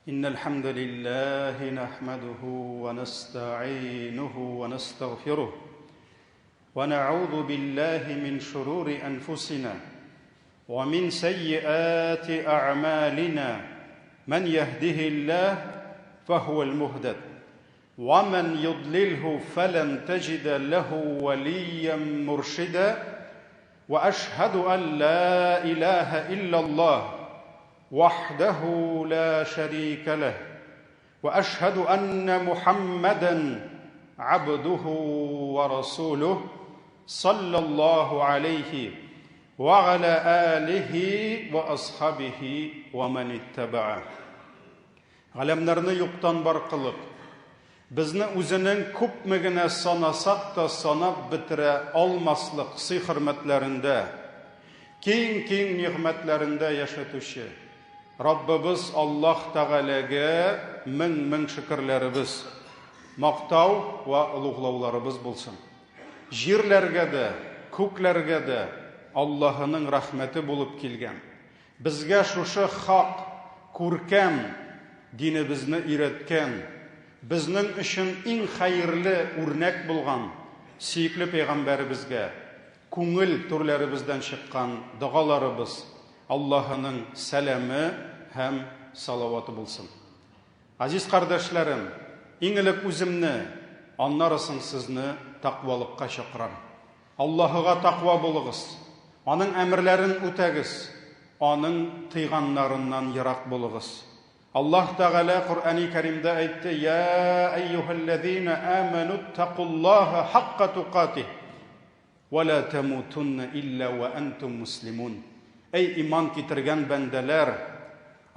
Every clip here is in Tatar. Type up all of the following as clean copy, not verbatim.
إن الحمد لله نحمده ونستعينه ونستغفره ونعوذ بالله من شرور أنفسنا ومن سيئات أعمالنا من يهده الله فهو المهتد ومن يضلله فلن تجد له وليا مرشدا واشهد ان لا اله الا الله وحده لا شريك له واشهد ان محمدا عبده ورسوله صلى الله عليه وعلى اله واصحابه ومن اتبعه Галәмнәрне юктан бар кылып, безне үзенең күпме генә санасак та санап бетерә алмаслык сый-хөрмәтләрендә, киң-киң нигъмәтләрендә яшәтүче Раббыбыз Аллаһ Тәгаләгә мең-мең шөкерләребез, мактау вә олуглауларыбыз булсын. Җирләргә дә, күкләргә дә Аллаһының рәхмәте булып килгән, Безгә шушы хак, күркәм динебезне өйрәткән, безнең өчен иң хәерле үрнәк булган сөекле пәйгамбәребезгә күңел түрләребездән чыккан догаларыбыз, Аллаһының сәламе һәм салаваты булсын. Газиз кардәшләрем, иң элек үземне, аннары соң сезне тәкъвалыкка чакырам. Аллаһыга таква булыгыз, Аның әмерләрен үтәгез, Аның тыйганнарыннан ерак булыгыз. Аллаһ Тәгалә Коръәни Кәримдә әйтте, Я әйюһәлләзина амәнуттакуллаһа хакка тукатих, вә ла тәмутунна илля вә әнтум муслимун. Әй иман китергән бәндәләр,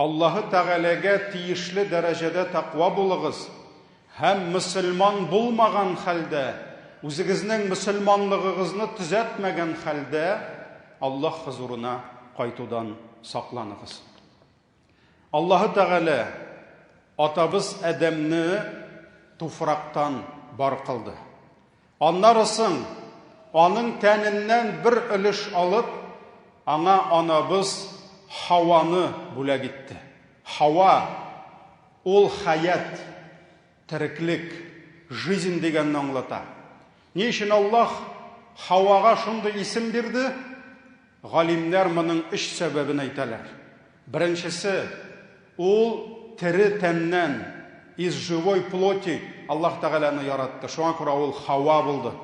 Аллаһы Тәгаләгә тиешле дәрәҗәдә тәкъва булыгыз һәм мөселман булмаган хәлдә, үзегезнең мөселманлыгыгызны төзәтмәгән хәлдә Аллаһ хозурына кайтудан сакланыгыз. Аллаһы Тәгалә атабыз Адәмне туфрактан бар кылды. Аннары соң, аның тәненнән бер өлеш алып, аңа анабыз Һаваны бүләк итте. Һава, ул хәят, тереклек, жизнь дигәнне аңлата. Ни өчен Аллаһ Һавага шундый исем бирде? Галимнәр моның өч сәбәбен әйтәләр. Беренчесе, ул тере тәннән, из живой плоти, Аллаһ Тәгалә аны яратты, шуңа күрә ул Хава булды.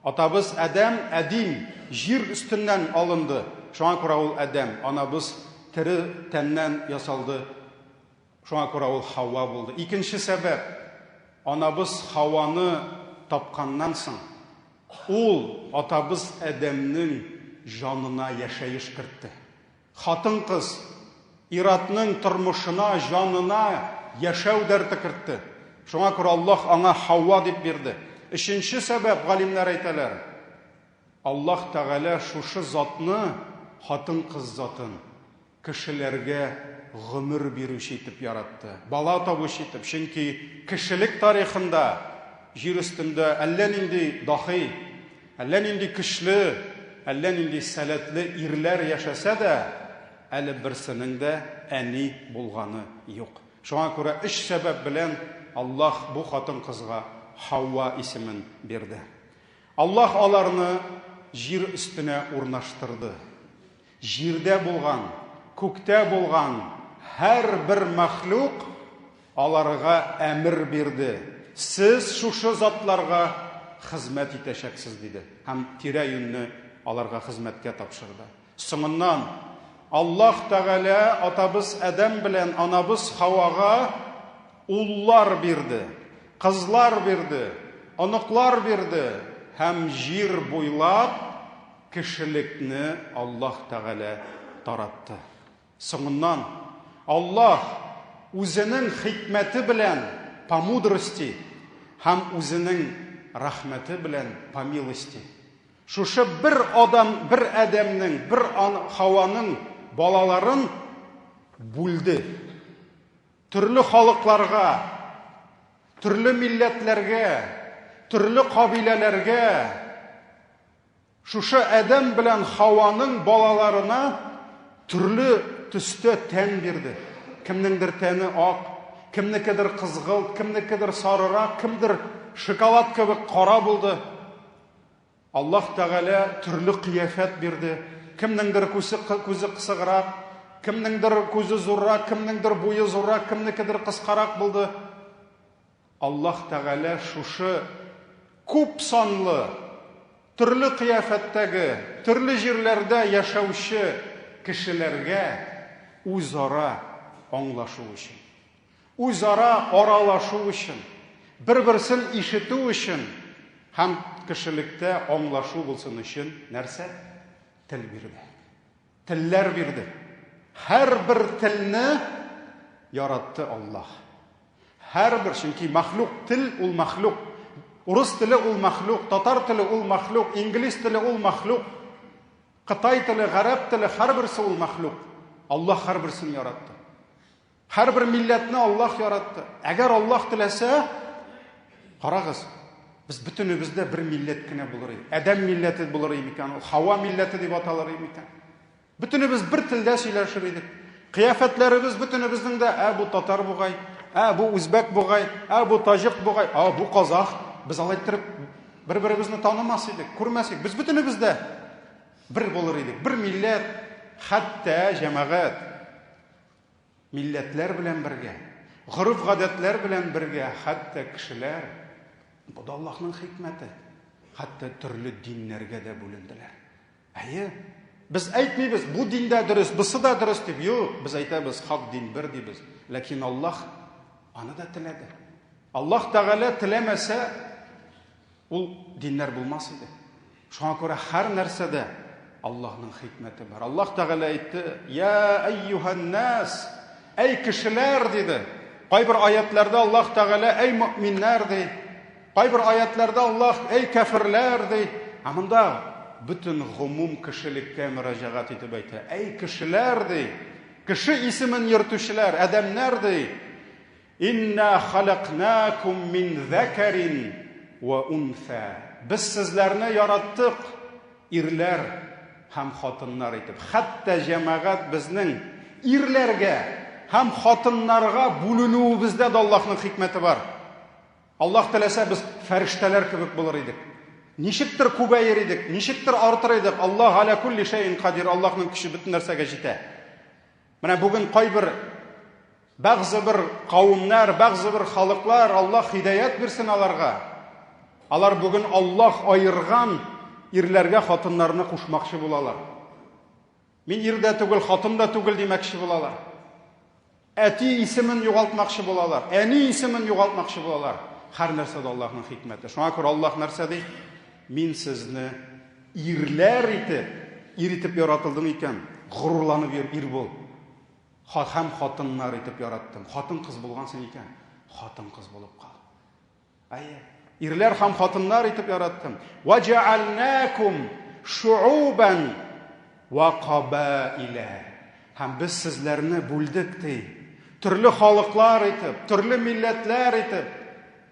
Атабыз Адәм, Әдим, җир өстеннән алынды, шуңа күрә ул Адәм. Анабыз тере тәннән ясалды, шуңа күрә ул Хава булды. Икенче сәбәп, анабыз Хаваны тапканнан соң, Ул атабыз Адәмнең җанына яшәеш кертте. Хатын-кыз ир-атның тормышына, җанына яшәү дәрте кертте. Шуңа күрә Аллаһ аңа Хава дип бирде. Өченче сәбәп, галимнәр әйтәләр, Аллаһ Тәгалә шушы затны, хатын-кыз затын, кешеләргә гомер бирүче итеп яратты, бала табучы итеп, чөнки кешелек тарихында җир өстендә әллә нинди дахи, әллә нинди көчле, әллә нинди сәләтле ирләр яшәсә дә, әле берсенең дә әни булганы юк. Шуңа күрә өч сәбәп белән Аллаһ бу хатын-кызга Хавва исемен бирде. Аллаһ аларны җир өстенә урнаштырды. Җирдә булган, күктә булган һәрбер мәхлук аларга әмер бирде, Сез шушы затларга хезмәт итәчәксез, диде һәм тирә-юньне аларга хезмәткә тапшырды. Соңыннан Аллаһ Тәгалә атабыз Адәм белән анабыз Хавага уллар бирде, кызлар бирде, оныклар бирде һәм җир буйлап Кешелекне Аллаһ Тәгалә таратты. Соңыннан Аллаһ Үзенең хикмәте белән, по мудрости, һәм Үзенең рәхмәте белән, по милости, шушы бер адам, бер адәмнең, бер Хаваның балаларын бүлде. Төрле халыкларга, төрле милләтләргә, төрле кабиләләргә, Шушы Адәм белән Хаваның балаларына төрле төстә тән бирде. Кемнеңдер тәне ак, Кемнекедер кызгылт, кемнекедер сарырак, кемдер шоколад кебек кара булды. Аллаһ Тәгалә төрле кыяфәт бирде. Кемнеңдер күзе, күзе кысыграк, кемнеңдер күзе зуррак, кемнеңдер буе зуррак, кемнекедер кыскарак булды. Аллаһ Тәгалә шушы күп санлы, төрле кыяфәттәге, төрле җирләрдә яшәүче кешеләргә үзара аңлашу өчен, үзара аралашу өчен, бер-берсен ишетү өчен һәм кешелектә аңлашу булсын өчен нәрсә? Тел бирде. Телләр бирде. Һәрбер телне яратты Аллаһ. Һәрбер, чөнки мәхлук тел ул мәхлук. Урыс теле ул мәхлук, татар теле ул мәхлук, инглиз теле ул мәхлук. Кытай теле, гарәп теле һәрберсе ул мәхлук. Аллаһ һәрберсен яратты. Һәрбер милләтне Аллаһ яратты. Әгәр Аллаһ теләсә, карагыз, без бөтенебез дә бер милләт кенә булыр идек. Адәм милләте булыр иде микән ул, Хава милләте дип аталыр иде микән? Бөтенебез бер телдә сөйләшер идек. Кыяфәтләребез бөтенебезнең дә, ә бу татар бугай, ә бу үзбәк бугай, ә бу таҗик бугай, ә бу казах. Без алай иттереп бер-беребезне танымас идек, күрмәс идек. Без бөтенебез дә бер булыр идек, бер милләт, хәтта җәмәгать. Милләтләр белән бергә, гореф-гадәтләр белән бергә, хәтта кешеләр, бу да Аллаһның хикмәте, хәтта төрле диннәргә дә бүленделәр. Әйе, без әйтмибез, бу дин дә дөрес, бусы да дөрес дип. Юк, без әйтәбез, хак дин бер дибез. Ләкин Аллаһ аны да теләде. Аллаһ Тәгалә теләмәсә, Ул диннәр булмас иде. Шуңа күрә һәр нәрсәдә Аллаһның хикмәте бар. Аллаһ Тәгалә әйтте: "Я әйюһан нас, әй кешеләр" диде. Кайбер аятларда Аллаһ Тәгалә әй мөэминнәр ди. Кайбер аятларда Аллаһ әй кәферләр ди. Ә монда бөтен гомум кешелеккә мөрәҗәгать итеп әйтә. Әй кешеләр ди. Кеше исемен йөртүчеләр, адәмнәр ди. Инна халакнакум мин зәкәрин вә унсә. Без сезләрне яраттык ирләр һәм хатыннар итеп. Хәтта җәмәгать безнең ирләргә һәм хатыннарга бүленүебездә дә Аллаһның хикмәте бар. Аллаһ теләсә без фәрештәләр кебек булыр идек. Ничектер күбәер идек, ничектер артыр идек. Аллаһ аля кулли шәйин кадир, Аллаһның көче бөтен нәрсәгә җитә. Менә бүген кайбер Бәгъзе бер кавымнар, бәгъзе бер халыклар, Аллаһ һидаять бирсен аларга. Алар бүген Аллаһ аерган ирләргә хатыннарны кушмакчы булалар. Мин ир дә түгел, хатын да түгел димәкче булалар. Әти исемен югалтмакчы булалар, әни исемен югалтмакчы булалар. Һәр нәрсәдә Аллаһның хикмәте. Шуңа күрә Аллаһ нәрсә ди? Мин сезне ирләр итеп, ир итеп яратылдың икән, горурланып йөр, ир бул. Һәм хатыннар итеп яраттым. Хатын-кыз булгансың икән, хатын-кыз булып кал. Әйе. Ирләр һәм хатыннар итеп яраттым. Ва җәгальнакум шуубан ва кабаиля. Һәм без сезләрне бүлдек ди. Төрле халыклар итеп, төрле милләтләр итеп.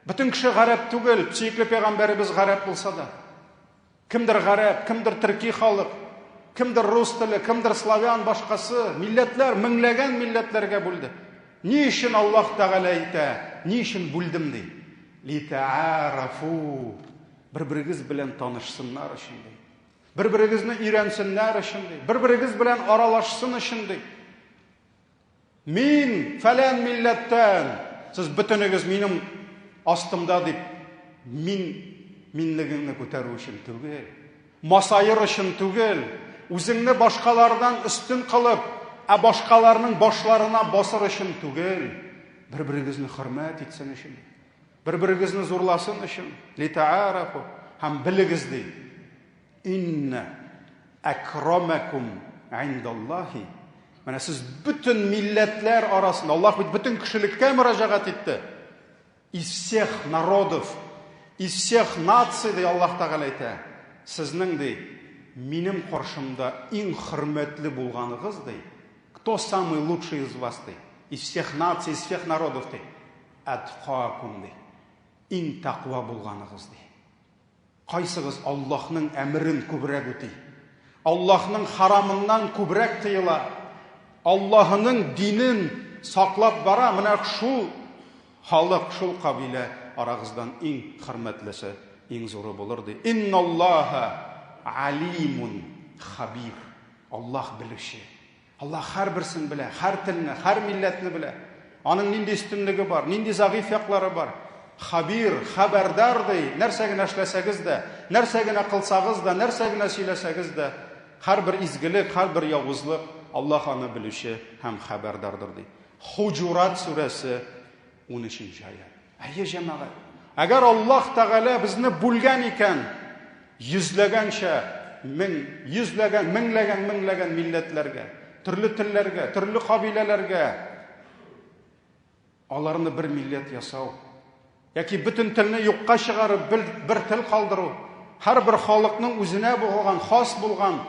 Бөтен кеше гарәп түгел, сөекле пәйгамбәребез гарәп булса да. Кемдер гарәп, кемдер төрки халык, кемдер рус теле, кемдер славян, башкасы. Милләтләр, меңләгән милләтләргә бүлде. Ни өчен Аллаһ Тәгалә әйтә, ни өчен бүлдем ди? Литаарафу. Бер-берегез белән танышсыннар өчен ди. Бер-берегезне өйрәнсеннәр өчен ди. Бер-берегез белән аралашсын өчен ди. Мин фәлән милләттән, сез бөтенегез минем астымда дип, мин минлегеңне күтәрү өчен түгел, масаер өчен түгел, үзеңне башкалардан өстен кылып, ә башкаларның башларына басыр өчен түгел, бер-берегезне хөрмәт итсен өчен, бер-берегезне зурласын өчен, литаарафу, һәм белегез ди, Инна әкрамәкум индаллаһи. Менә сез бөтен милләтләр арасында, Аллаһ бит бөтен кешелеккә мөрәҗәгать итте. Из всех народов, из всех наций, ди Аллаһ Тәгалә әйтә. Сезнең ди, минем каршымда иң хөрмәтле булганыгыз ди. Кто самый лучший из вас ди? Из всех наций, из всех народов ди. Әткакум ди. Иң тәкъва булганыгыз ди. Кайсыгыз Аллаһның әмерен күбрәк үти? Аллаһның харамыннан күбрәк тыела? Аллаһының динен саклап бара, менә шул Халык, шул кабилә арагыздан иң хөрмәтлесе, иң зуры булыр, ди. Инналлаһа алимун хабир. Аллаһ белүче. Аллаһ һәрберсен белә, һәр телне, һәр милләтне белә. Аның нинди өстенлеге бар, нинди зәгыйфь яклары бар. Хабир, хәбәрдар ди, нәрсә генә эшләсәгез дә, нәрсә генә кылсагыз да, нәрсә генә сөйләсәгез дә, һәрбер изгелек, һәрбер явызлык Аллаһ аны белүче һәм хәбәрдардыр ди. Хуҗурат сүрәсе 13 аять. Әйе, җәмәгать. Әгәр Аллаһ Тәгалә безне бүлгән икән, йөзләгәнчә, мең, йөзләгән, меңләгән, меңләгән милләтләргә, төрле телләргә, төрле кабиләләргә, аларны бер милләт ясау, яки бөтен телне юкка чыгарып, бер, бер тел калдыру, һәрбер халыкның үзенә булган, хас булган,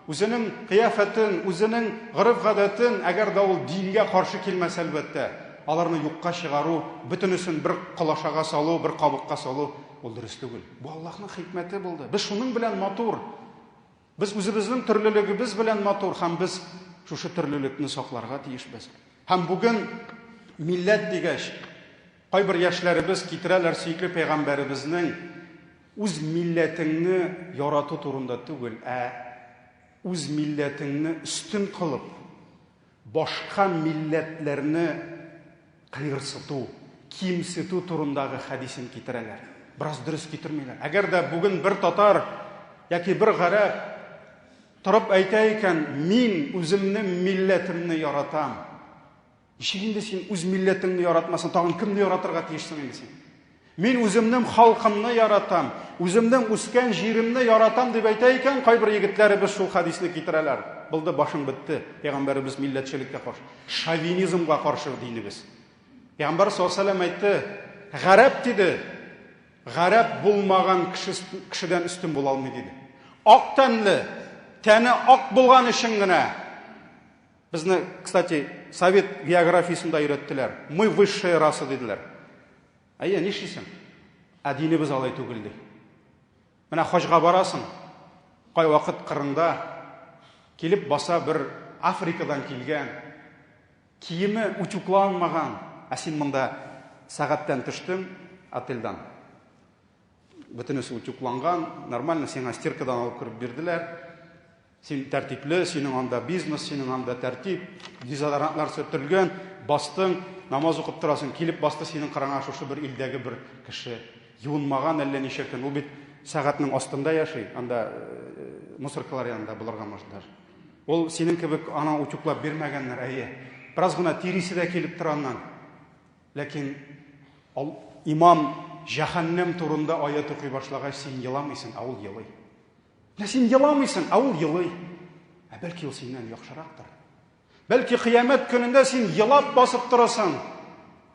үзенең кыяфәтен, үзенең гореф-гадәтен, әгәр дә ул дингә каршы килмәсә, әлбәттә, аларны юкка чыгару, бөтенесен бер колашага салу, бер кабыкка салу, ул дөрес түгел. Бу Аллаһның хикмәте булды. Без шуның белән матур. Без үзебезнең төрлелегебез белән матур һәм без шушы төрлелекне сакларга тиешбез. Һәм бүген милләт дигәч, кайбер яшьләребез китерәләр сөекле пәйгамбәребезнең Үз милләтеңне ярату турында түгел, ә үз милләтеңне өстен кылып, башка милләтләрне кыерсыту, кимсетү турындагы хәдисен китерәләр. Бераз дөрес китермиләр. Әгәр дә бүген бер татар яки бер гарәп торып әйтә икән, мин үземнең милләтемне яратам. Ничек инде син үз милләтеңне яратмасаң, тагын кемне яратырга тиешсең инде син? Мин үземнең халкымны яратам, үземнең үскән җиремне яратам дип әйтә икән, кайбер егетләребез шул хәдисне китерәләр. Булды, башың бетте. Пәйгамбәребез милләтчелеккә каршы, шовинизмга каршы динебез. Пәйгамбәр саллаллаһу алейһи әйтте, гарәп диде, гарәп булмаган кеше кешедән өстен була алмый диде. Ак тәнле, тәне ак булган өчен генә Безне, кстати, совет географиясендә өйрәттеләр. Мы высшая раса диделәр. Әйе, нишлисең? Ә динебез алай түгел ди. Менә хаҗга барасың, кайвакыт кырыңда килеп баса бер Африкадан килгән, киеме утюгланмаган, ә син монда сәгатьтән төштең отельдан. Бөтенесе утюгланган, нормально сиңа стиркадан алып кереп бирделәр. Син тәртипле, синең анда бизнес, синең анда тәртип, дезодорантлар сөртелгән, бастың, намаз укып торасың, килеп басты синең кыраңа шушы бер илдәге бер кеше. Юынмаган әллә ничә көн. Ул бит сәгатьнең астында яши, анда э, мусоркалар янында булырга может даже. Ул синең кебек ана утюглап бирмәгәннәр, әйе. Бераз гына тирисе дә килеп тора аннан. Ләкин имам җәһәннәм турында аят укый башлагач, син еламыйсың, ә ул елый. Менә син еламыйсың, ә ул елый. Ә бәлки ул синнән яхшырактыр. Бәлки кыямәт көнендә син елап басып торасың.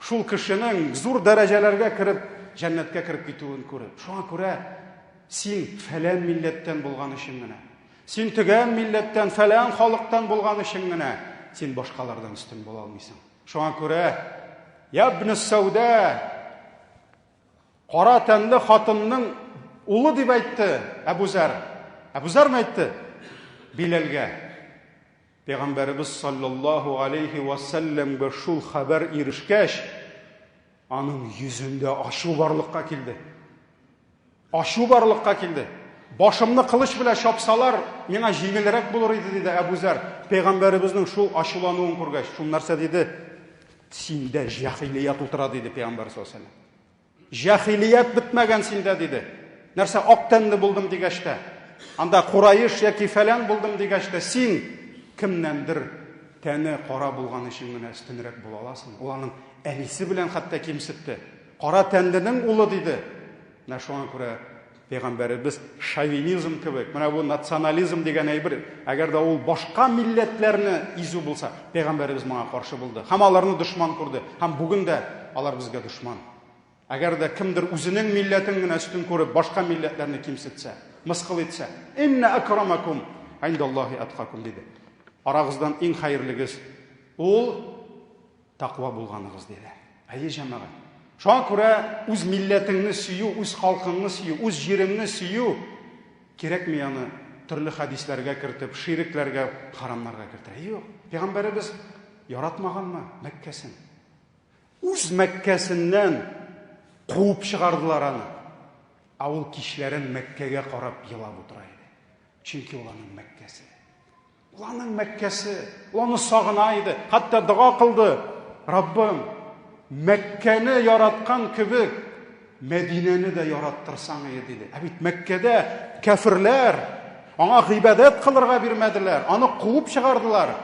Шул кешенең зур дәрәҗәләргә кереп, җәннәткә кереп китүен күреп. Шуңа күрә син фәлән милләттән булган өчен генә, син төгән милләттән, фәлән халыктан булган өчен генә син башкалардан өстен була алмыйсың. Шуңа күрә, ябне сәүдә, Кара тәнле хатынның улы дип әйтте Әбүзәр. Әбүзәрме әйтте? Биләлгә. Пәйгамбәребез саллаллаһу алейхи ва сәлләмгә шул хәбәр ирешкәч, аның йөзендә ачу барлыкка килде. Ачу барлыкка килде. Башымны кылыч белән чапсалар, миңа җиңелрәк булыр иде, диде Әбүзәр. Пәйгамбәребезнең шул ачулануын күргәч, шул нәрсә диде? Синдә җәһилият утыра, диде пәйгамбәр саллаллаһу алейһи ва сәлләм. Җәһилият бетмәгән синдә, диде. Нәрсә, ак тәнле булдым дигәч тә, анда Кураиш яки фәлән булдым дигәч тә, син кемнәндер тәне кара булган өчен генә өстенрәк була аласың. Ул аның әнисе белән хәтта кимсетте. Кара тәнленең улы, диде. Менә шуңа күрә пәйгамбәребез шовинизм кебек, менә бу национализм дигән әйбер, әгәр дә ул башка милләтләрне изү булса, пәйгамбәребез моңа каршы булды. Һәм аларны дошман күрде. Һәм бүген дә алар безгә дошман. Әгәр дә кемдер үзенең милләтен генә өстен күреп, башка милләтләрне кимсетсә, мыскыл итсә, инна акрамакум индаллаһи аткакум диде. Арагыздан иң хәерлегез ул Таква булганыгыз, диде. Әйе, җәмәгать. Шуңа күрә үз милләтеңне сөю, үз халкыңны сөю, үз җиреңне сөю кирәкми аны төрле хәдисләргә кертеп, ширекләргә, харамнарга кертергә. Юк. Пәйгамбәребез яратмаганмы Мәккәсен? Үз Мәккәсеннән куып чыгардылар аны. Ә ул кичләрен Мәккәгә карап елап утыра иде. Чөнки ул аның Мәккәсе. Ул аның Мәккәсе. Ул аны сагына иде. Хәтта дога кылды. Раббым, Мәккәне яраткан кебек, Мәдинәне дә яраттырсаң иде, диде. Ә бит Мәккәдә кәферләр аңа гыйбадәт кылырга бирмәделәр, аны куып чыгардылар.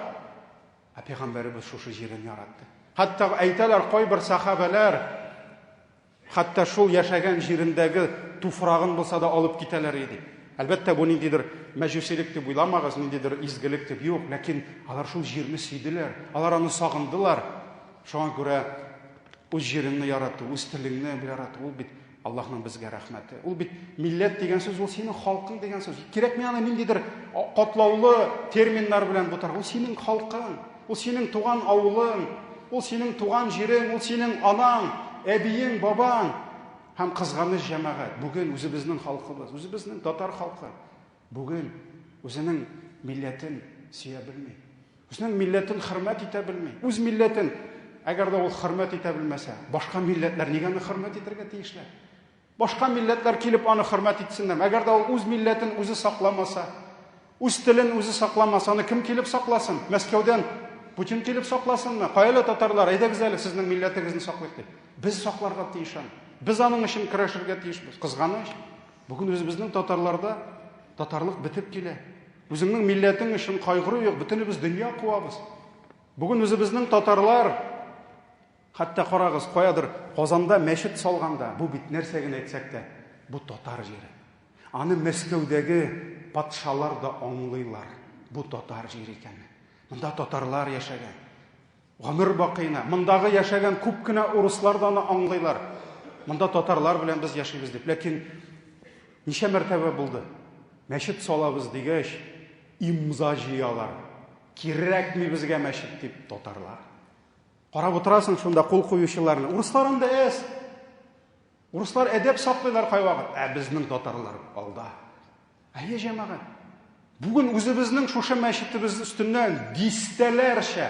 Ә пәйгамбәребез шушы җирен яратты. Хәтта әйтәләр кайбер сахабәләр, хәтта шул яшәгән җирендәге туфрагын булса да алып китәләр иде. Әлбәттә, бу ниндидер мәҗүсилек дип уйламагыз, ниндидер изгелек дип юк, ләкин алар шул җирне сөйделәр, алар аны сагындылар. Шуңа күрә үз җиреңне ярату, үз телеңне ярату, ул бит Аллаһның безгә рәхмәте. Ул бит милләт дигән сүз, ул синең халкың дигән сүз. Кирәкми аны ниндидер катлаулы терминнар белән бутарга. Ул синең халкың, ул синең туган авылың, ул синең туган җирең, ул синең анаң, әбиең, бабаң. Һәм кызганыч җәмәгать, бүген үзебезнең халкыбыз, үзебезнең татар халкы бүген үзенең милләтен сөя белми. Үзенең милләтен хөрмәт итә белми. Үз милләтен, әгәр дә ул хөрмәт итә белмәсә, башка милләтләр нигә аны хөрмәт итәргә тиешләр? Башка милләтләр килеп аны хөрмәт итсеннәр. Әгәр дә ул үз милләтен үзе сакламаса, үз телен үзе сакламаса, аны кем килеп сакласын? Мәскәүдән Путин килеп сакласынмы? Кая әле татарлар, әйдәгез әле сезнең милләтегезне саклыйк дип. Без сакларга тиеш аны. Без аның өчен көрәшергә тиешбез. Кызганыч, бүген үзебезнең татарларда татарлык бетеп килә. Үзеңнең милләтең өчен кайгыру юк, бөтенебез дөнья куабыз. Бүген үзебезнең татарлар, хәтта карагыз, каядыр Казанда мәчет салганда, бу бит нәрсә генә әйтсәк тә, бу татар җире. Аны Мәскәүдәге патшалар да аңлыйлар, бу татар җире икәнен. Монда татарлар яшәгән. Гомер бакыена. Мондагы яшәгән күп кенә урыслар да аны аңлыйлар. Монда татарлар белән без яшибез дип. Ләкин ничә мәртәбә булды? Мәчет салабыз дигәч, имза җыялар. Кирәкми безгә мәчет дип татарлар. Карап утырасың шунда кул куючыларны. Урыслар анда әз. Урыслар әдәп саклыйлар кайвакыт, ә безнең татарлар алда. Әйе, җәмәгать. Бүген үзебезнең шушы мәчетебез өстеннән дистәләрчә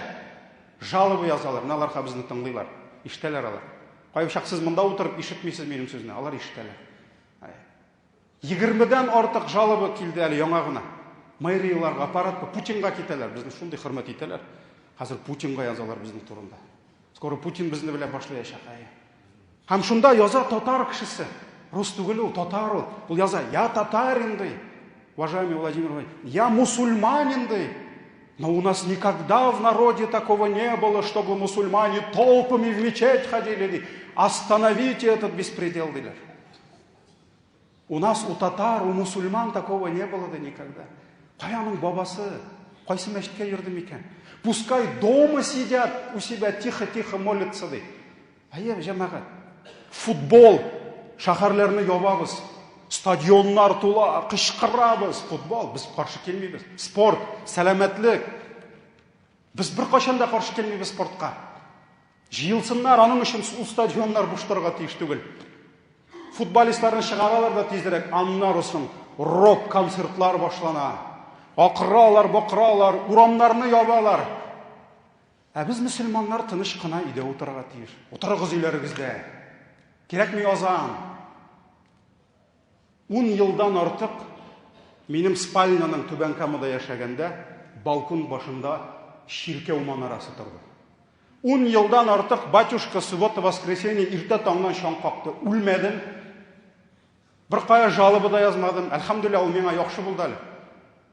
жалоба язалар. Менә алар безне тыңлыйлар, ишетәләр алар. Кайчак сез монда утырып ишетмисез минем сүзне, алар ишетәләр. Егермедән артык жалоба килде әле яңа гына. Мэрияларга, аппаратка, Путинга китәләр. Безне шундый хөрмәт итәләр. Хәзер Путинга язалар безнең турында. Скоро Путин безне белә башлаячак, әйе. Һәм шунда яза татар кешесе. Рус түгел ул, татар ул. Ул яза, я татарин, ди. Уважаемый Владимир Владимирович, я мусульманин, ди. Но у нас никогда в народе такого не было, чтобы мусульмане толпами в мечеть ходили. Ди. Остановите этот беспредел, диләр. У нас, у татар, у мусульман такого не было да никогда. Кая аның бабасы? Кайсы мәчеткә йөрде микән? Пускай дома сидят у себя тихо-тихо молятся ди. Әйе, җәмәгать. Футбол, шәһәрләрне ябабыз. Стадионнар тула, кычкырабыз. Футбол, без каршы килмибез. Спорт, сәламәтлек. Без беркайчан да каршы килмибез спортка. Җыелсыннар, аның өчен ул стадионнар буш торырга тиеш түгел. Футболистларны чыгаралар да тизрәк, аннары соң рок-концертлар башлана. Акыралар, бакыралар, урамнарны ябалар. Ә без мөселманнар тыныч кына өйдә утырырга тиеш. Утырыгыз өйләрегездә. Кирәкми азан. Ун елдан артык минем спальняның Түбән Камада яшәгәндә балкон башында чиркәү манарасы торды. Ун елдан артык батюшка суббота-воскресенье иртә таңнан чаң какты. Үлмәдем. Беркая жалоба да язмадым. Әлхәмдүлилләһ, ул миңа яхшы булды әле.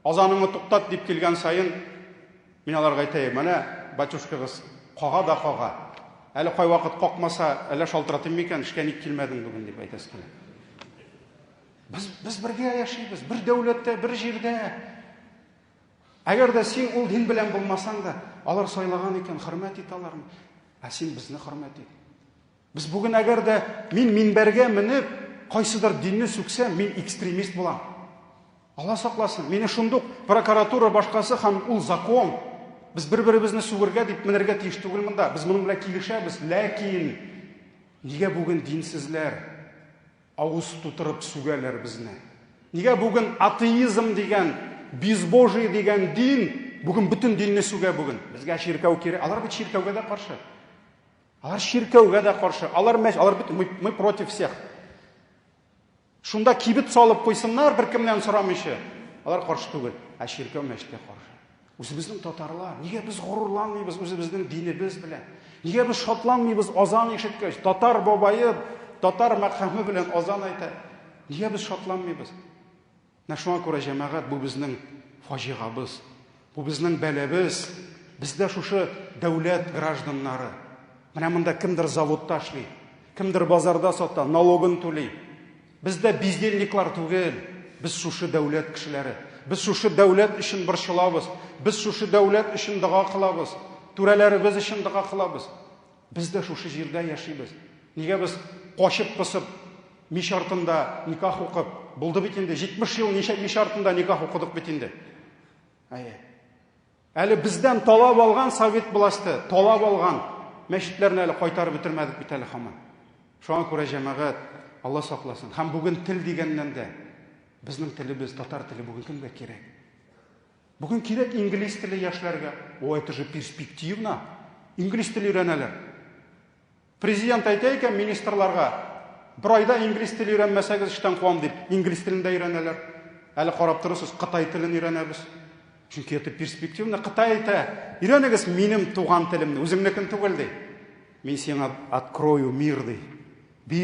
Азаныңны туктат дип килгән саен мин аларга әйтәем, менә батюшкагыз кага да кага. Әле кайвакыт какмаса, әллә шалтыратыйм микән, эшкә ник килмәдең бүген дип әйтәсе килә. Без, без бергә яшибез, бер дәүләттә, бер җирдә. Әгәр дә син ул дин белән булмасаң да, алар сайлаган икән, хөрмәт ит аларны. Ә син безне хөрмәт ит. Без бүген әгәр дә мин минбәргә менеп, кайсыдыр динне сүксәм, мин экстремист булам. Алла сакласын, мине шундук прокуратура башкасы һәм ул закон. Без бер-беребезне сүгергә дип менергә тиеш түгел монда. Без моның белән килешәбез, ләкин нигә бүген динсезләр авыз тутырып сүгәләр безне? Нигә бүген атеизм дигән, безбожие дигән дин бүген бөтен динне сүгә бүген? Безгә чиркәү кирәк. Алар бит чиркәүгә дә каршы. Алар чиркәүгә дә каршы. Алар мәч, алар бит мы, мы против всех. Шунда кибет салып куйсыннар, беркемнән сорамыйча. Алар каршы түгел, ә чиркәү мәчеткә каршы. Үзебезнең татарлар, нигә без горурланмыйбыз үзебезнең динебез белән? Нигә без шатланмыйбыз азан ишеткәч? Татар бабае татар мәкаме белән азан әйтә. Нигә без шатланмыйбыз? Менә шуңа күрә, җәмәгать, бу безнең фаҗигабыз, бу безнең бәлабез. Без дә шушы дәүләт гражданнары. Менә монда кемдер заводта эшли, кемдер базарда сата, налогын түли. Без дә бездельниклар түгел, без шушы дәүләт кешеләре. Без шушы дәүләт өчен борчылабыз, без шушы дәүләт өчен дога кылабыз, түрәләребез өчен дога кылабыз. Без дә шушы җирдә яшибез. Нигә без качып-посып мич артында никах укып, булды бит инде 70 ел ничә мич артында никах укыдык бит инде. Әйе. Әле бездән талап алган совет власте, талап алган мәчетләрне әле кайтарып бетермәдек бит әле һаман. Шуңа күрә җәмәгать, Алла сакласын. Һәм бүген тел дигәннән дә безнең телебез, татар теле бүген кемгә кирәк? Бүген кирәк инглиз теле яшьләргә. О, это же перспективно. Инглиз теле өйрәнәләр. Президент әйтә икән министрларга, бер айда инглиз теле өйрәнмәсәгез, эштән куам дип, инглиз телен дә өйрәнәләр. Әле карап торырсыз, кытай телен өйрәнәбез. Чөнки это перспективно. Кытай әйтә, өйрәнегез минем туган телемне, үзеңнекен түгел ди. Мин сиңа открою мир ди. Би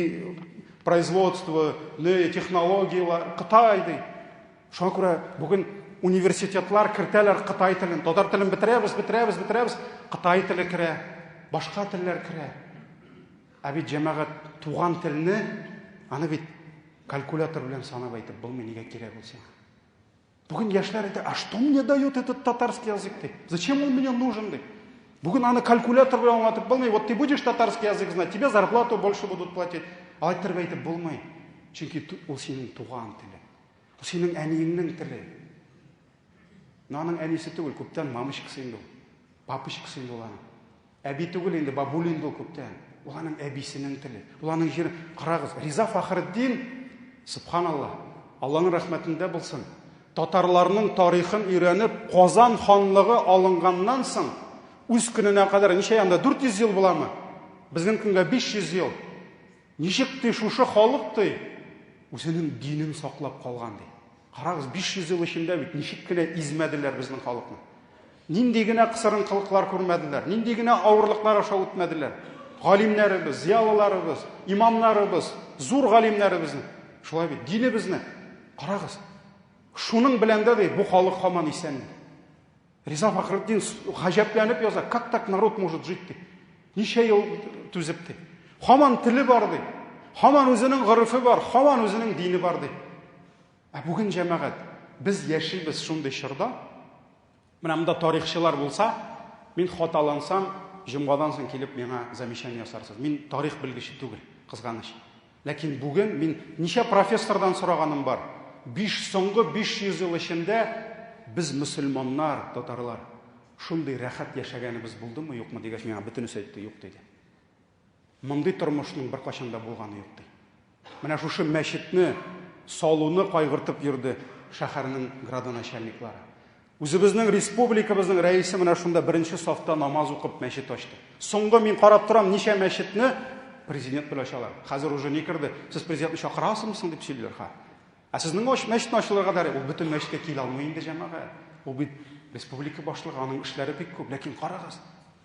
производство, технологияләр, Кытай ди. Шуңа күрә бүген университетлар кертәләр кытай телен. Татар телен бетерәбез, бетерәбез, бетерәбез. Кытай теле керә, башка телләр керә. Ә бит җәмәгать туган телне, аны бит калькулятор белән санап әйтеп булмый, нигә кирәк ул сиңа? Бүген яшьләр әйтә, а что мне дает этот татарский язык, ди? Зачем он мне нужен, ди? Бүген аны калькулятор белән аңлатып булмый. Вот ты будешь татарский язык знать, тебе зарплату больше будут платить. Алай иттереп әйтеп булмый. Чөнки ул синең туган телең. Бу синең әниеңнең теле. Но аның әнисе түгел, күптән мамочкасы инде ул. Папочкасы инде ул аның. Әби түгел инде, бабуля инде ул күптән. Ул аның әбисенең теле. Ул аның җире. Карагыз, Риза Фахретдин, субханалла, Алланың рәхмәтендә булсын. Татарларның тарихын өйрәнеп, Казан ханлыгы алынганнан соң, үз көненә кадәр ничә янда 400 ел буламы? Безнең көнгә 500 ел. Ничек ди шушы халык ди, үзенең динен саклап калган ди. Карагыз, 500 ел эчендә бит ничек кенә измәделәр безнең халыкны. Нинди генә кысырынкылыклар күрмәделәр, нинди генә авырлыклар аша үтмәделәр. Галимнәребез, зыялыларыбыз, имамнарыбыз, зур галимнәребезне, шулай бит, динебезне. Карагыз, шуның белән дә ди, бу халык һаман исән. Риза Фахретдин гаҗәпләнеп яза, как так народ может жить ди. Ничә ел түзеп ди. Һаман теле бар ди. Һаман үзенең горефе бар, һаман үзенең дине бар ди. Ә бүген җәмәгать, без яшибез шундый чорда. Менә монда тарихчылар булса, мин хаталансам, җомгадан соң килеп миңа замечание ясарсыз. Мин тарих белгече түгел, кызганыч. Ләкин бүген мин ничә профессордан сораганым бар. Биш, соңгы 500 ел эчендә без мөселманнар, татарлар, шундый рәхәт яшәгәнебез булдымы, юкмы дигәч, миңа бөтенесе әйтте, юк диде. Мондый тормышның беркайчан да булганы юк ди. Менә шушы мәчетне салуны кайгыртып йөрде шәһәрнең градоначальниклары. Үзебезнең республикабызның рәисе менә шунда беренче сафта намаз укып мәчет ачты. Соңгы мин карап торам, ничә мәчетне президент белән ачалар. Хәзер уже ни керде? Сез президентны чакырасызмы соң дип сөйлиләр ха. Ә сезнең оч мәчетне ачылырга да ул бөтен мәчеткә килә алмый инде җәмәгать. Ул бит республика башлыгы, аның эшләре бик күп. Ләкин карагыз,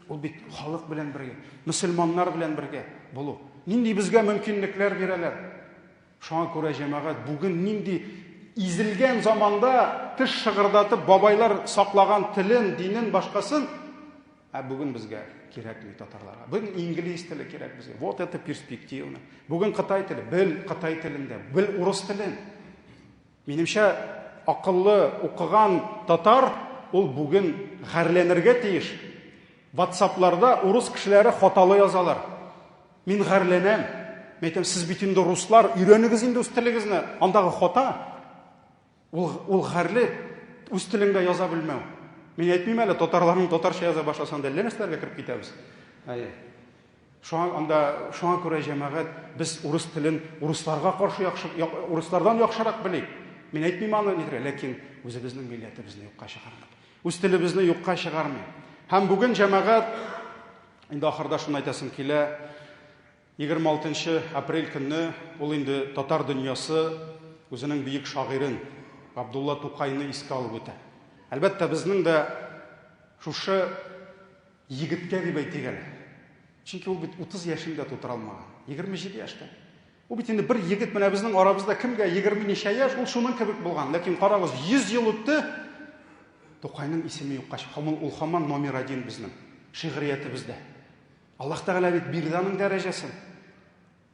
ул бит халык белән бергә, мөселманнар белән бергә булу. Нинди безгә мөмкинлекләр бирәләр? Шуңа күрә, җәмәгать, бүген нинди изелгән заманда теш шыгырдатып бабайлар саклаган телен, динен, башкасын, ә бүген безгә кирәкми татарларга. Бүген инглиз теле кирәк безгә. Вот это перспективно. Бүген кытай теле, бел кытай телендә, бел урыс телен. Минемчә, акыллы, укыган татар ул бүген гарьләнергә тиеш. Ватсапларда урыс кешеләре хаталы язалар. Мин гарьләнәм. Мин әйтәм, сез бит инде руслар, өйрәнегез инде үз телегезне. Андагы хата. Ул, ул гарьле, үз телеңдә яза белмәү. Мин әйтмим әле, татарларның татарча яза башласа, анда әллә нәрсәләргә кереп китәбез. Әйе. Шуңа анда шуңа күрә җәмәгать без урыс телен урысларга каршы яхшы урыслардан яхшырак белик. Мин әйтмим аны нидер, ләкин үзебезнең милләтебезне юкка чыгармыйк. Үз телебезне юкка чыгармыйк. Һәм бүген җәмәгать. Инде ахырда шуны әйтәсем килә. 26 апрель көнне ул инде татар дөньясы үзенең бөек шагыйрен Габдулла Тукайны искә алып үтә. Әлбәттә, безнең дә шушы егеткә дип әйтик әле. Чөнки ул бит 30 яшен дә тутыра алмаган. 27 яшьтә. Ул бит инде бер егет, менә безнең арабызда кемгә 20 ничә яшь, ул шуның кебек булган. Ләкин карагыз, 100 ел үтте, Тукайның исеме юкка чыкты. Ул һаман номер один безнең шигъриятебездә. Аллаһ Тәгалә бит бирде аның дәрәҗәсен.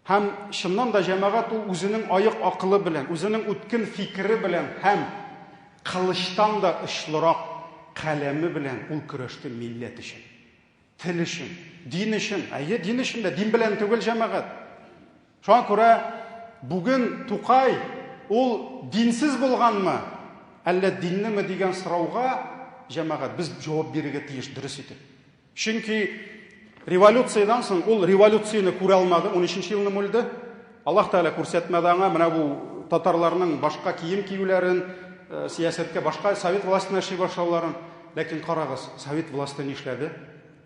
Һәм чыннан да җәмәгать ул үзенең аек акылы белән, үзенең үткен фикере белән һәм кылычтан да очлырак каләме белән ул көрәште милләт өчен. Тел өчен, дин өчен. Әйе, дин өчен дә, дин белән түгел җәмәгать. Шуңа күрә бүген Тукай ул динсез булганмы, әллә диннеме дигән сорауга җәмәгать без җавап бирергә тиеш дөрес итеп. Чөнки революциядән соң ул революцияне күрә алмады, 13 елны үлде. Аллаһ Тәгалә күрсәтмәде аңа менә бу татарларның башка кием киюләрен, э, сәясәткә башка совет властена эшли башлауларын. Ләкин карагыз, совет власте нишләде?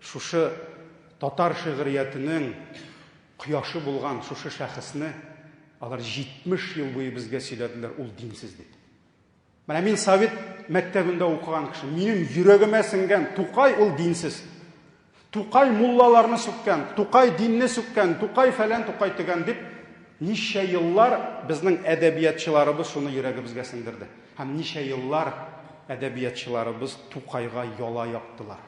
Шушы татар шигъриятенең кояшы булган шушы шәхесне алар 70 ел буе безгә сөйләделәр, ул динсез дип. Менә мин совет мәктәбендә укыган кеше, минем йөрәгемә сеңгән Тукай ул динсез. Тукай муллаларны сүккән, Тукай динне сүккән, Тукай фәлән, Тукай төгән дип ничә еллар безнең әдәбиятчыларыбыз шуны йөрәгебезгә сеңдерде. Һәм ничә еллар әдәбиятчыларыбыз Тукайга яла яктылар.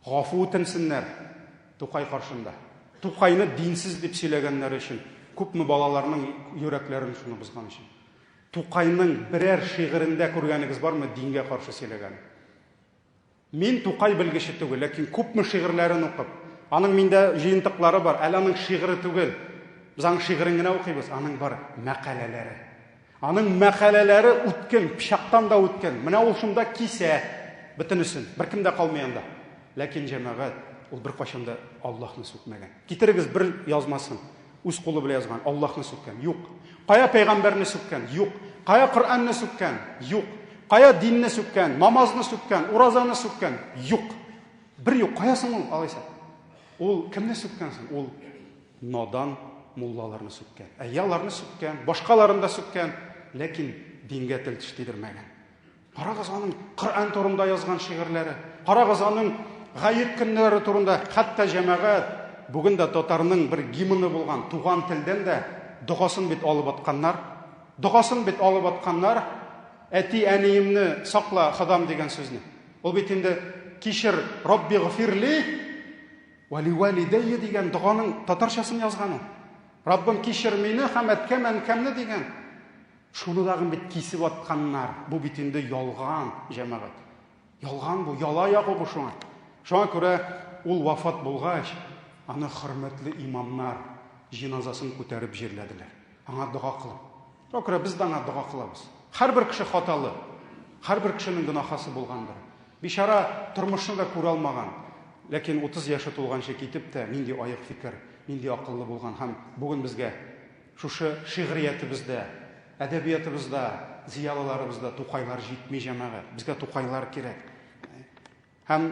Гафу үтенсеннәр Тукай каршында. Тукайны динсез дип сөйләгәннәре өчен, күпме балаларның йөрәкләрен шуны бозган өчен. Тукайның берәр шигырендә күргәнегез бармы дингә каршы сөйләгән? Мин Тукай белгече түгел, ләкин күпме шигырьләрен укып, аның миндә җыентыклары бар, әле аның шигыре түгел. Без аның шигырен генә укыйбыз, аның бар мәкаләләре. Аның мәкаләләре үткен, пычактан да үткен. Менә ул шунда кисә бөтенесен. Беркем дә калмый анда. Ләкин җәмәгать, ул беркайчан да Аллаһны сүкмәгән. Китерегез бер язмасын. Үз кулы белән язган, Аллаһны сүккән. Юк. Кая пәйгамбәрне сүккән? Юк. Кая Коръәнне сүккән? Юк. Кая динне сүккән, намазны сүккән, уразаны сүккән? Юк. Бер юк. Кая соң ул алайса? Ул кемне сүккән соң? Ул надан муллаларны сүккән. Әйе, аларны сүккән, башкаларын да сүккән, ләкин дингә тел теш тидермәгән. Карагыз аның Коръән турында язган шигырьләре. Карагыз аның гает көннәре турында, хәтта җәмәгать бүген дә татарның бер гимны булган туган телдән дә догасын бит алып атканнар. Догасын бит алып атканнар. Әти әниемне сакла, Ходам дигән сүзне. Ул бит инде кичер, Рабби гфирли Вә ливалидәйя дигән доганың татарчасын язган ул. Раббым кичер мине һәм әткәм әнкәмне дигән. Шуны дагын бит кисеп атканнар. Бу бит инде ялган, җәмәгать. Ялган бу, яла ягу бу шуңа. Шуңа күрә ул вафат булгач, аны хөрмәтле имамнар җиназасын күтәреп җирләделәр. Аңа дога кылып. Шуңа күрә без дә аңа дога кылабыз. Һәрбер кеше хаталы. Һәрбер кешенең гөнаһасы булгандыр. Бичара тормышны да күрә алмаган. Ләкин 30 яше тулганчы китеп тә, нинди аек фикер, нинди акыллы булган һәм бүген безгә шушы шигъриятебездә, әдәбиятыбызда, зыялыларыбызда Тукайлар җитми, җәмәгать. Безгә Тукайлар кирәк. Һәм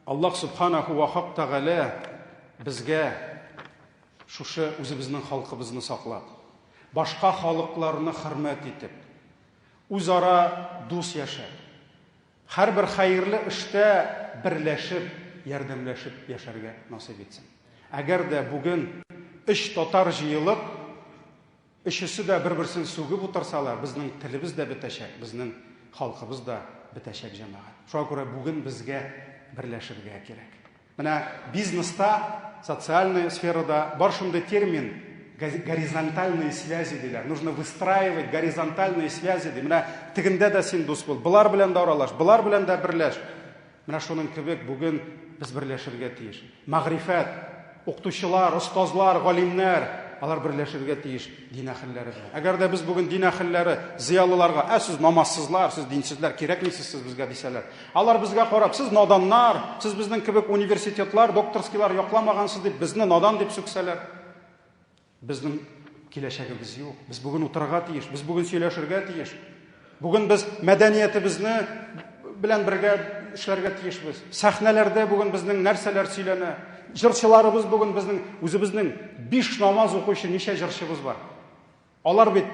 Аллаһ Субханаху ва Хак Тәгалә безгә шушы үзебезнең халкыбызны саклап, башка халыкларны хөрмәт итеп, үзара дус яшәп, һәрбер хәерле эштә берләшеп, ярдәмләшеп яшәргә насыйп итсен. Әгәр дә бүген өч татар җыелып, өчесе дә бер-берсен сүгеп утырсалар, безнең телебез дә бетәчәк, безнең халкыбыз да бетәчәк, җәмәгать. Шуңа күрә бүген безгә берләшергә кирәк. Менә бизнеста, социальная сферада бар шундый термин, горизонтальные связи диләр. Нужно выстраивать горизонтальные связи ди. Менә тегендә дә син дус бул, болар белән дә аралаш, болар белән дә берләш. Менә шуның кебек бүген без берләшергә тиеш. Мәгърифәт, укытучылар, остазлар, галимнәр, алар берләшергә тиеш дин әһелләре белән. Әгәр дә без бүген дин әһелләре зыялыларга, ә сез намазсызлар, сез динсезләр, кирәкмисез сез безгә дисәләр, Алар безгә карап, сез наданнар, сез безнең кебек университетлар, докторскийлар якламагансыз дип, безне надан дип сүксәләр, безнең киләчәгебез юк. Без бүген утырырга тиеш, без бүген сөйләшергә тиеш. Бүген без мәдәниятебезне белән бергә эшләргә тиешбез. Сәхнәләрдә бүген безнең нәрсәләр сөйләнә? Җырчыларыбыз бүген безнең үзебезнең биш намаз укучы ничә җырчыбыз бар? Алар бит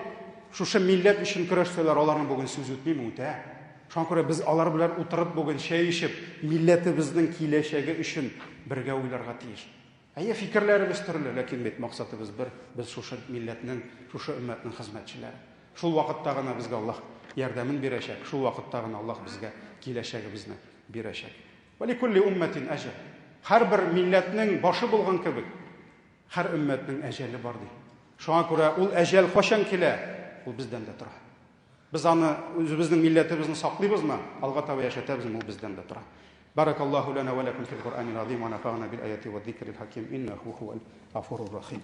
шушы милләт өчен көрәшсәләр, аларның бүген сүз үтмиме? Үтә. Шуңа күрә без алар белән утырып бүген чәй эчеп, милләтебезнең киләчәге өчен бергә уйларга тиеш. Әйе, фикерләребез төрле, ләкин бит максатыбыз бер, без шушы милләтнең, шушы өммәтнең хезмәтчеләре. Шул вакытта гына безгә Аллаһ ярдәмен бирәчәк, шул вакытта гына Аллаһ безгә киләчәгебезне бирәчәк. Вә ликулли уммәтин әҗәл. Һәрбер милләтнең башы булган кебек, һәр өммәтнең әҗәле бар ди. Шуңа күрә ул әҗәл кайчан килә, ул бездән дә тора. Без аны үзебезнең милләтебезне саклыйбызмы, алга таба яшәтәбезме, ул бездән дә тора. Баракаллаһу лана ва лакум фил Куръанил азим ва нафагна бил аяти ва зикрил хаким иннаху хуал гафурур рахим.